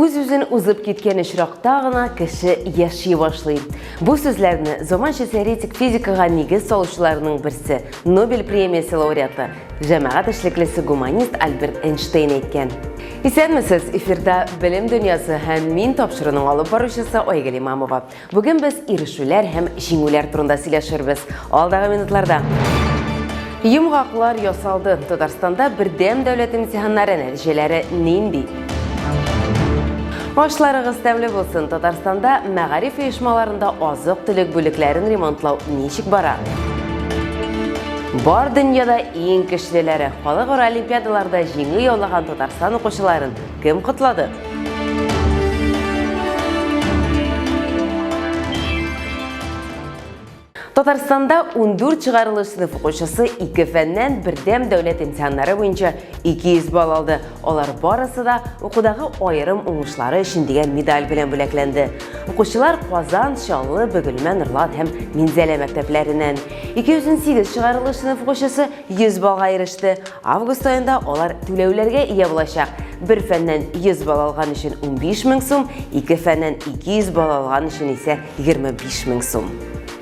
Үз-үзен узып киткән очракта гына кеше яши башлый. Бу сүзләрне заманча теоретик физикага нигез салучыларның берсе, Нобель премиясе лауреаты, җәмәгать эшлеклесе гуманист Альберт Эйнштейн әйткән. Исәнмесез, эфирда Белем дөньясы һәм мин тапшыруның алып баручысы Айгөл Имамова. Бүген без ирешүләр һәм җиңүләр турында сөйләшербез. Алдагы минутларда. Йомгаклар ясалды. Татарстанда бердәм дәүләт имтиханнары нәтиҗәләре нинди? Ашларыгыз тәмле булсын. Татарстанда мәгариф оешмаларында азык-төлек бүлекләрен ремонтлау ничек бара? Бар дөньяда иң көчлеләре. Халыкара олимпиадаларда җиңү яулаган Татарстан укучыларын кем котлады? Татарстанда 14 чыгарылыш сыйныф укучысы ике фәннән бердәм дәүләт имтиханнары буенча 200 балл алды. Алар барысы да укудагы аерым уңышлары өчен дигән медаль белән бүләкләнде. Укучылар Казан, Чаллы, Бөгелмә, Нурлат һәм Минзәлә мәктәпләреннән. 218 чыгарылыш сыйныф укучысы 100 баллга иреште. Август аенда алар түләүләргә ия булачак. Бер фәннән 100 балл алган өчен 15 мең сум, ике фәннән 200 балл алган өчен исә 25 мең сум.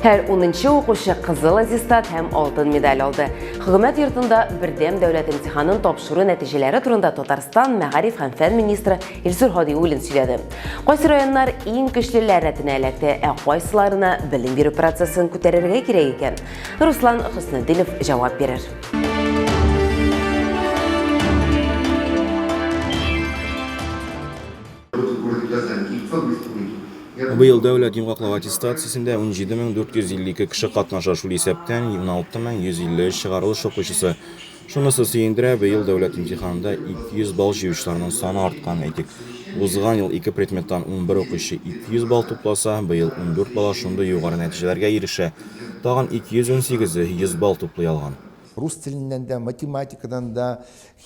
Һәр унынчы укучы кызыл аттестат һәм алтын медаль алды. Хөкүмәт йортында бердәм дәүләт имтиханын тапшыру нәтиҗәләре турында Татарстан мәгариф һәм фән министры Илсур Һадиуллин сөйләде. Кайсы районнар иң көчлеләр рәтенә эләкте, ә кайсыларына белем бирү процессын күтәрергә кирәк икән? Руслан Хөснетдинов җавап бирер. Быел дәүләт йомгаклау аттестациясендә 17452 кеше катнаша, шул исәптән 16153 чыгарылыш укучысы. Шунысы сөендерә, быел дәүләт имтиханында 200 балл җыючыларның саны арткан. Әйтик, узган ел ике предметтан 11 укучы 200 балл тупласа, быел 14 бала шундый югары нәтиҗәләргә ирешә. Тагын 218-е 100 балл туплый алган. Рус теленнән дә, математикадан да,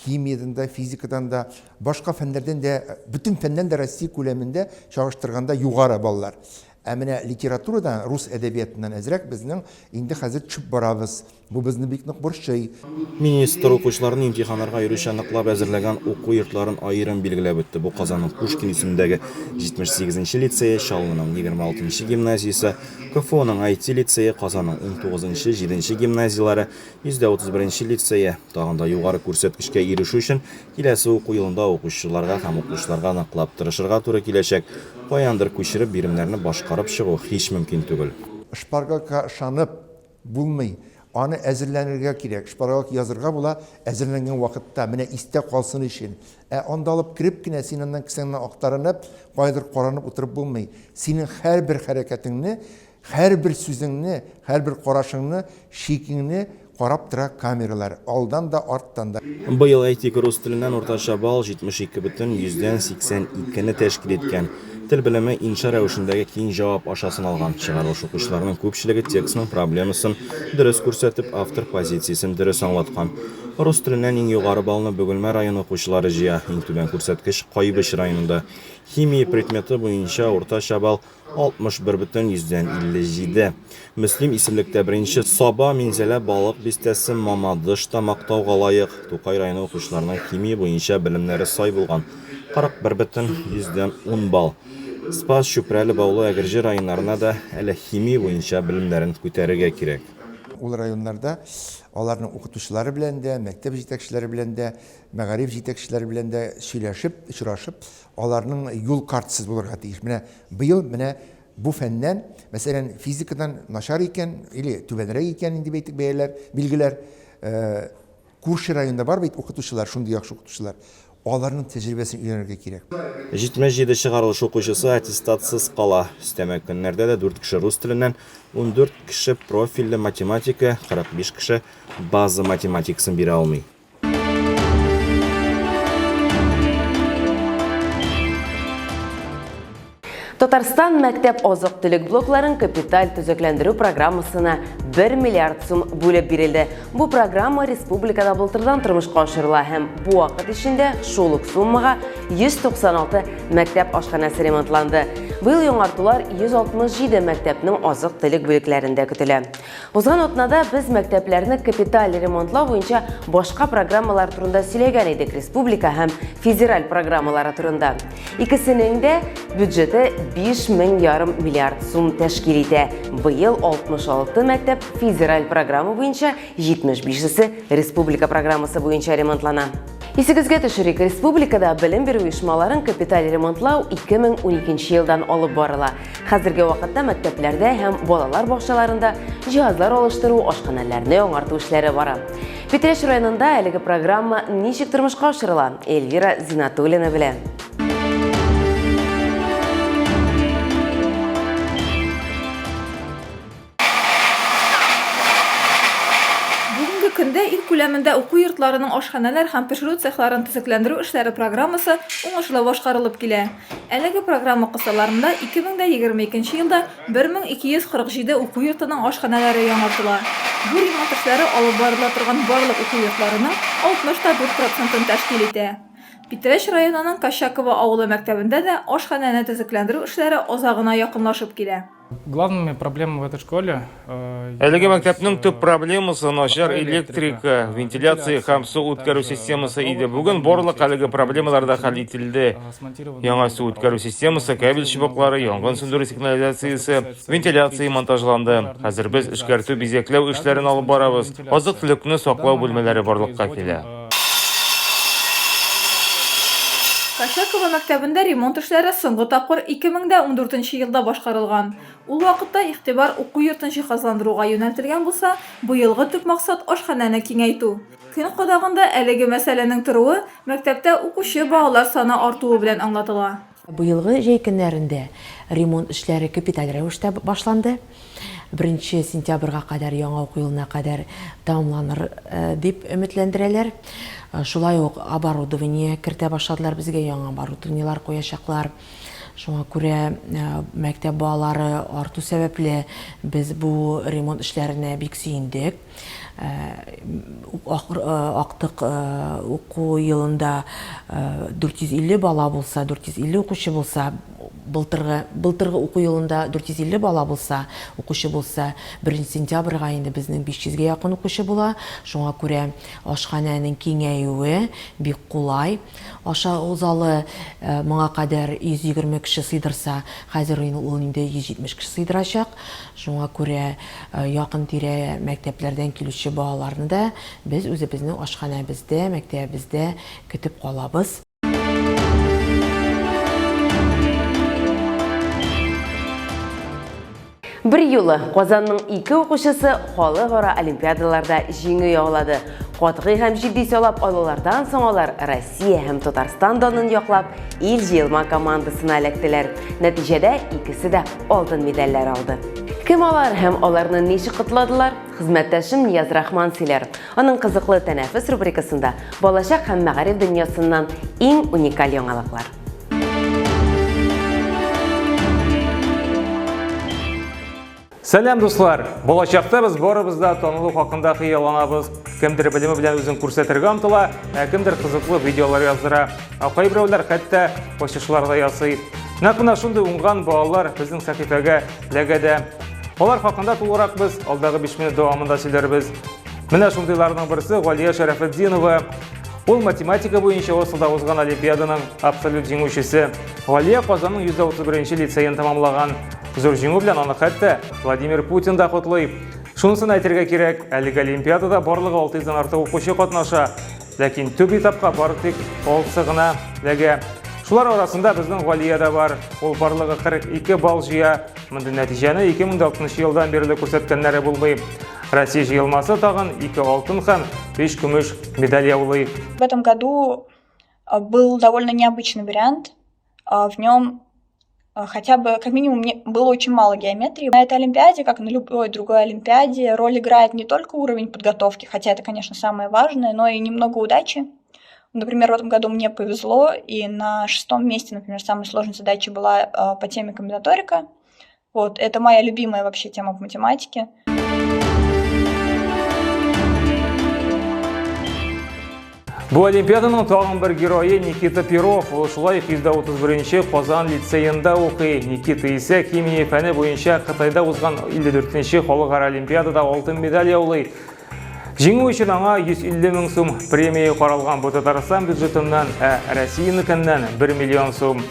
химиядән дә, физикадан да, башка фәннәрдән дә, бөтен фәннән дә Россия күләмендә чагыштырганда югары баллар. Ә менә литературадан, рус әдәбиятыннан әзрәк безнең инде хәзер төшеп барабыз. Бу безне бик нык борчый. Министр укучыларны имтиханнарга аеруча ныклап әзерләгән уку йортларын аерым билгеләп үтте. Бу Казанның Пушкин исемендәге 78 нче лицее, Чаллының 26 нчы гимназиясе, КФУның IT-лицее, Казанның унтугызынчы, җиденче гимназияләре, 131 нче лицее. Тагын да югары күрсәткечкә ирешү өчен киләсе уку елында укучыларга һәм укытучыларга ныклап тырышырга туры киләчәк. Каяндыр күчереп биремнәрне башкарып чыгу һич мөмкин түгел. Шпаргалка ышанып булмый. Аны әзерләнергә кирәк. Шпаргалка язырга була әзерләнгән вакытта, менә истә калсын өчен. Ә анда алып кереп кенә син аннан кесәңнән актарынып, каядыр каранып утырып булмый. Синең һәрбер хәрәкәтеңне, һәрбер сүзеңне, һәрбер карашыңны, шикеңне карап тора камералар, алдан да, арттан да. Быел, әйтик, рус теленнән уртача балл 72,82 не тәшкил иткән. Тел белеме инша рәвешендәге киң җавап аша сыналган. Чыгарылыш укучыларының күпчелеге текстның проблемасын дөрес күрсәтеп, автор позициясен дөрес аңлаткан. Рус теленнән иң югары баллны Бөгелмә районы укучылары җыя, иң түбән күрсәткеч, Кайбыч районында. Химия предметы буенча уртача балл, 61,57. Мөслим исемлектә беренче. Саба, Минзәлә, Балык Бистәсе, Мамадыш та мактауга лаек. Тукай районы укучыларының химия буенча белемнәре сай булган, 41,10 балл. Спас, Чүпрәле, Баулы, Әгерҗе районнарына да әле химия буенча белемнәрен күтәрергә кирәк. Ул районнарда аларның укытучылары белән дә, мәктәп җитәкчеләре белән дә, мәгариф җитәкчеләре белән дә сөйләшеп, очрашып, Аларның юл картасы булырга тиеш. Менә быел менә бу фәннән, мәсәлән, физикадан начар икән или түбәнрәк икән инде әйтик бәяләр, билгеләр, э, күрше районда бар бит укытучылар, шундый яхшы укытучылар. Аларның тәҗрибәсен өйрәнергә кирәк. 77 чыгарылыш укучысы аттестатсыз кала. Өстәмә көннәрдә дә дүрт кеше рус теленнән, 14 кеше профильле математика, 45 кеше база математикасын бирә алмый. Татарстан мәктәп азык-төлек блокларын капиталь төзекләндерү программасына 1 миллиард сум бүлеп бирелде. Бу программа республикада былтырдан тормышка ашырыла һәм бу вакыт эчендә шул ук суммага 196 мәктәп ашханәсе ремонтланды. Быел яңартулар 167 мәктәпнең азык-төлек бүлекләрендә көтелә. Узган атнада без мәктәпләрне капиталь ремонтлау буенча башка программалар турында сөйләгән идек, республика һәм федераль программалары турында. Икесенең дә бюджеты 5 мең миллиард сум тәшкил итә. Быел 66 мәктәп федераль программа буенча, 75-се республика программасы буенча ремонтлана. Исегезгә төшерик, республикада белем бирү оешмаларын капиталь ремонтлау 2012 елдан алып барыла. Хәзерге вакытта мәктәпләрдә һәм балалар бакчаларында җиһазлар алыштыру, ашханәләрне яңарту эшләре бара. Питрәч районында әлеге программа ничек тормышка ашырыла, Эльвира Зинатуллина белә. Бүгенге көндә ил күләмендә уку йортларының ашханәләр һәм пешерү цехларын төзекләндерү эшләре программасы уңышлы башкарылып килә. Әлеге программа кысаларында 2022 елда 1247 уку йортының ашханәләре яңартыла. Бу ремонт эшләре алып барыла торган барлык уку йортларының 64 процентын тәшкил итә. Питрәч районының Кощаково авылы мәктәбендә дә ашханәне төзекләндерү эшләре азагына якынлашып килә. Главными проблемами в этой школе э, Әлеге мәктәпнең төп проблемасы начар электрика, вентиляция һәм су үткәрү системасы иде. Бүген барлык әлеге проблемалар да хәл ителде. Яңа су үткәрү системасы, кабель чыбыклары, янгын сүндерү сигнализациясе, вентиляция монтажланды. Хәзер без эшкәртү, бизәкләү эшләрен алып барабыз. Азык-төлекне саклау бүлмәләре барлыкка килә. Кощаково мәктәбендә ремонт эшләре соңгы тапкыр 2014 елда башкарылган. Ул вакытта игътибар уку йортын җиһазландыруга юнәлтелгән булса, быелгы төп максат, ашханәне киңәйтү. Көн кадагында әлеге мәсьәләнең торуы мәктәптә укучы балалар саны артуы белән аңлатыла. Быелгы җәй көннәрендә ремонт эшләре капиталь рәвештә башланды. Беренче сентябрьгә кадәр, яңа уку елына кадәр тәмамланыр дип өметләндерәләр. Шулай ук оборудование кертә башладылар безгә, яңа оборудованиеләр куячаклар. Шуңа күрә мәктәп балалары арту сәбәпле без бу ремонт эшләренә бик сөендек. Актык уку елында 450 бала булса, 450 укучы булса, былтыргы, былтыргы уку елында 450 бала булса, укучы булса, 1 сентябрьгә инде безнең 500гә якын укучы була. Шуңа күрә ашханәнең киңәюе бик кулай. Ашау залы моңа кадәр 120 кеше сыйдырса, хәзер ул инде 170 кеше сыйдырачак. Шуңа күрә якын-тирә мәктәпләрдән килүче балаларны да без үзебезнең ашханәбездә, мәктәбебездә көтеп калабыз. Берьюлы Казанның ике укучысы халыкара олимпиадаларда җиңү яулады. Катгый һәм җитди сайлап алулардан соң алар Россия һәм Татарстан данын яклап, ил җыелма командасына эләктеләр. Нәтиҗәдә икесе дә алтын медальләр алды. Кем алар һәм аларны ничек котладылар? Хезмәттәшем Нияз Рахман сөйләр. Аның кызыклы тәнәфес рубрикасында балачак һәм мәгариф дөньясыннан иң уникаль яңалыклар. Сәлам, дуслар! Балачакта без барыбыз да танылу хакында хыялланабыз. Кемдер белеме белән үзен күрсәтергә омтыла, ә кемдер кызыклы видеолар яздыра. Ә кайберәүләр хәтта ачышлар да ясый. Нәкъ менә шундый уңган балалар безнең сәхифәгә эләгә дә. Алар хакында тулырак без алдагы 5 минут дәвамында сөйләрбез. Менә шундыйларның берсе Галия Шәрәфетдинова. Ул математика буенча Ослода узган олимпиаданың абсолют җиңүчесе. Галия Казанның 131 лицеен тәмамлаган. Зур җиңү белән аны хәтта Владимир Путин да котлый. Шунысын әйтергә кирәк, әлеге олимпиадада барлыгы 600 дән артык укучы катнаша. Ләкин төп этапка бары тик 6 гына эләгә. Шулар арасында безнең Галия дә бар. Ул барлыгы 42 балл җыя. Мондый нәтиҗәне 2006 елдан бирле күрсәткәннәре булмый. Россия җыелмасы тагын 2 алтын һәм 5 көмеш медаль яулый. В этом году был довольно необычный вариант. В нем хотя бы, как минимум, мне было очень мало геометрии. На этой Олимпиаде, как на любой другой Олимпиаде, роль играет не только уровень подготовки, хотя это, конечно, самое важное, но и немного удачи. Например, в этом году мне повезло, и на шестом месте, например, самой сложной задача была по теме комбинаторика. Вот, это моя любимая вообще тема в математике. Бу олимпиаданың тагын бер герое Никита Перов. Ул шулай ук 131 нче Казан лицеенда укый. Никита исә химия фәне буенча Кытайда узган 54 нче халыкара олимпиадада алтын медаль яулый. Җиңү өчен аңа 150 мең сум премия каралган бу Татарстан бюджетыннан, ә Россиянекеннән 1 миллион сум.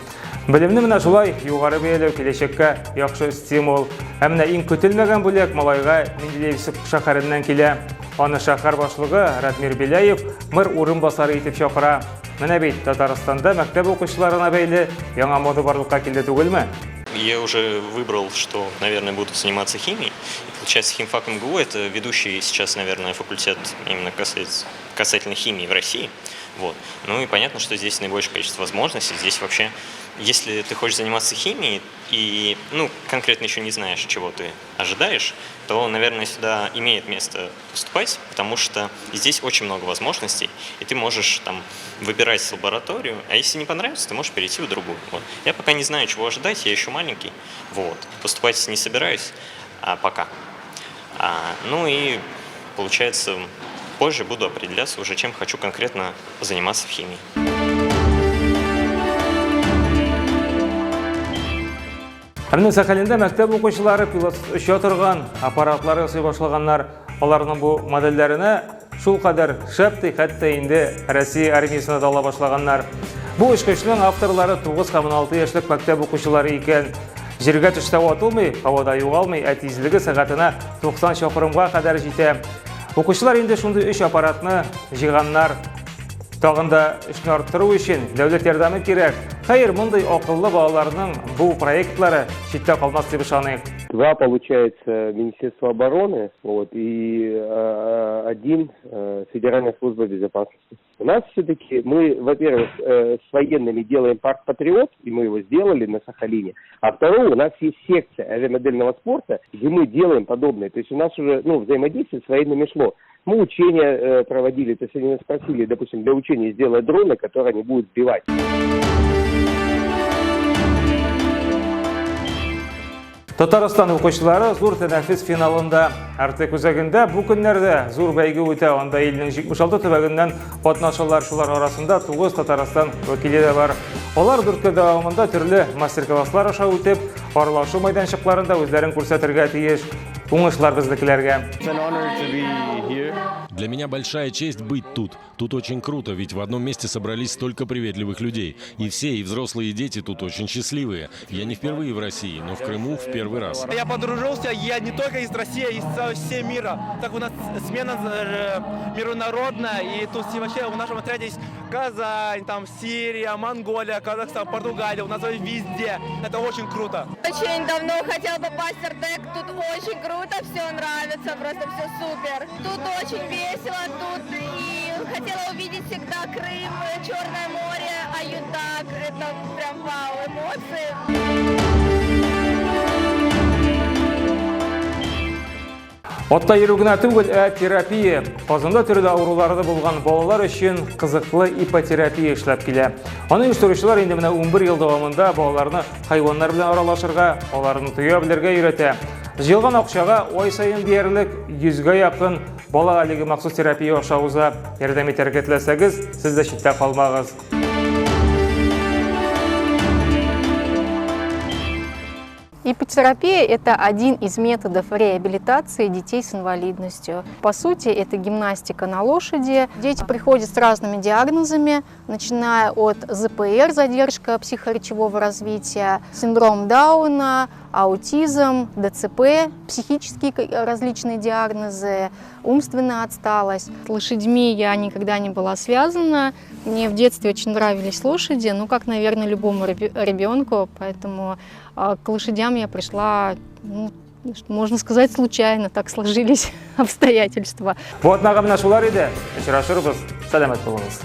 Белемне менә шулай югары бәяләү киләчәккә яхшы стимул. Ә менә иң көтелмәгән бүләк малайга Менделеевск шәһәреннән килә. Аны шәһәр башлыгы Радмир Беляев мэр урынбасары итеп чакыра. Менә бит Татарстанда мәктәп укучыларына бәйле яңа мода барлыкка килде түгелме? Я уже выбрал, что, наверное, буду заниматься химией. И получается, химфак МГУ – это ведущий сейчас, наверное, факультет именно касается, касательно химии в России. Вот. Ну и понятно, что здесь наибольшее количество возможностей. Здесь вообще, если ты хочешь заниматься химией и, ну, конкретно еще не знаешь, чего ты ожидаешь, то, наверное, сюда имеет место поступать, потому что здесь очень много возможностей, и ты можешь там выбирать лабораторию, а если не понравится, ты можешь перейти в другую. Вот. Я пока не знаю, чего ожидать, я еще маленький, вот. Поступать не собираюсь а, пока. А, ну и получается, позже буду определяться уже, чем хочу конкретно заниматься в химии. Ә менә Сахалинда мәктәп укучылары пилотсыз оча торган аппаратлар ясый башлаганнар. Аларның бу модельләренә шул кадәр шәп ди, хәтта инде Россия армиясенә дә ала башлаганнар. Бу очкычның авторлары 9 һәм 16 яшьлек мәктәп укучылары икән. Җиргә төшсә ватылмый, һавада югалмый, ә тизлеге сәгатенә 90 чакрымга кадәр җитә. Укучылар инде шундый өч аппаратны җыйганнар. Тагын да эшне арттыру өчен дәүләт ярдәме кирәк. Хәер, мондый акыллы балаларның бу проектлары читтә калмас дип ышаныйк. Два, получается, Министерство обороны, вот, и один Федеральная служба безопасности. У нас все-таки, мы, во-первых, с военными делаем парк «Патриот», и мы его сделали на Сахалине, а второе, у нас есть секция авиамодельного спорта, где мы делаем подобное. То есть у нас уже, ну, взаимодействие с военными шло. Мы учения проводили, то есть они нас просили, допустим, для учения сделать дроны, которые они будут сбивать. Татарстан укучылары зур тәнәфес финалында. Артек үзәгендә бу көннәрдә зур бәйге үтә. Анда илнең 76 төбәгеннән катнашалар. Шулар арасында 9 Татарстан вәкиле дә бар. Алар 4 көн дәвамында төрле мастер-класслар аша үтеп, аралашу мәйданчыкларында үзләрен күрсәтергә тиеш. Уңышлар безнекеләргә. Для меня большая честь быть тут. Тут очень круто, ведь в одном месте собрались столько приветливых людей. И все, и взрослые, и дети тут очень счастливые. Я не впервые в России, но в Крыму в первый раз. Я подружился, я не только из России, а из всего мира. Так у нас смена международная, и тут вообще в нашем отряде есть Казань, там Сирия, Монголия, Казахстан, Португалия, у нас везде. Это очень круто. Очень давно хотела попасть в Артек, тут очень круто, все нравится, просто все супер. Тут очень весело, тут и хотела увидеть всегда Крым, Черное море, Аютак, это прям вау, эмоции. Атта йөрү генә түгел, ә терапия. Казанда төрле авырулары булган балалар өчен кызыклы ипотерапия эшләп килә. Аны оештыручылар инде менә 11 ел дәвамында балаларны хайваннар белән аралашырга, аларны тоя белергә өйрәтә. Җыелган акчага ай саен диярлек 100гә якын бала әлеге махсус терапия аша уза. Ярдәм итәргә теләсәгез, сез дә читтә калмагыз. Иппотерапия – это один из методов реабилитации детей с инвалидностью. По сути, это гимнастика на лошади. Дети приходят с разными диагнозами, начиная от ЗПР, задержка психоречевого развития, синдром Дауна, аутизм, ДЦП, психические различные диагнозы, умственная отсталость. С лошадьми я никогда не была связана. Мне в детстве очень нравились лошади, ну, как, наверное, любому ребенку, поэтому к лошадям я пришла, ну, можно сказать, случайно, так сложились обстоятельства. Бу атнага менә шулар иде. Очрашырбыз. Сәламәт булыгыз.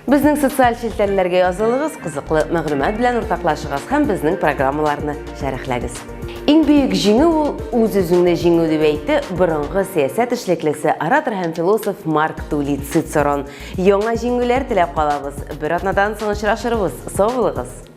Безнең социаль челтәрләргә язылыгыз, кызыклы мәгълүмат белән уртаклашыгыз һәм безнең программаларны шәрехләгез. Иң бөек җиңү ул үз-үзеңне җиңү дип әйтте борынгы сәясәт эшлеклесе, оратор һәм философ Марк Тулий Цицерон. Яңа җиңүләр теләп калабыз. Бер атнадан соң очрашырбыз. Сау булыгыз!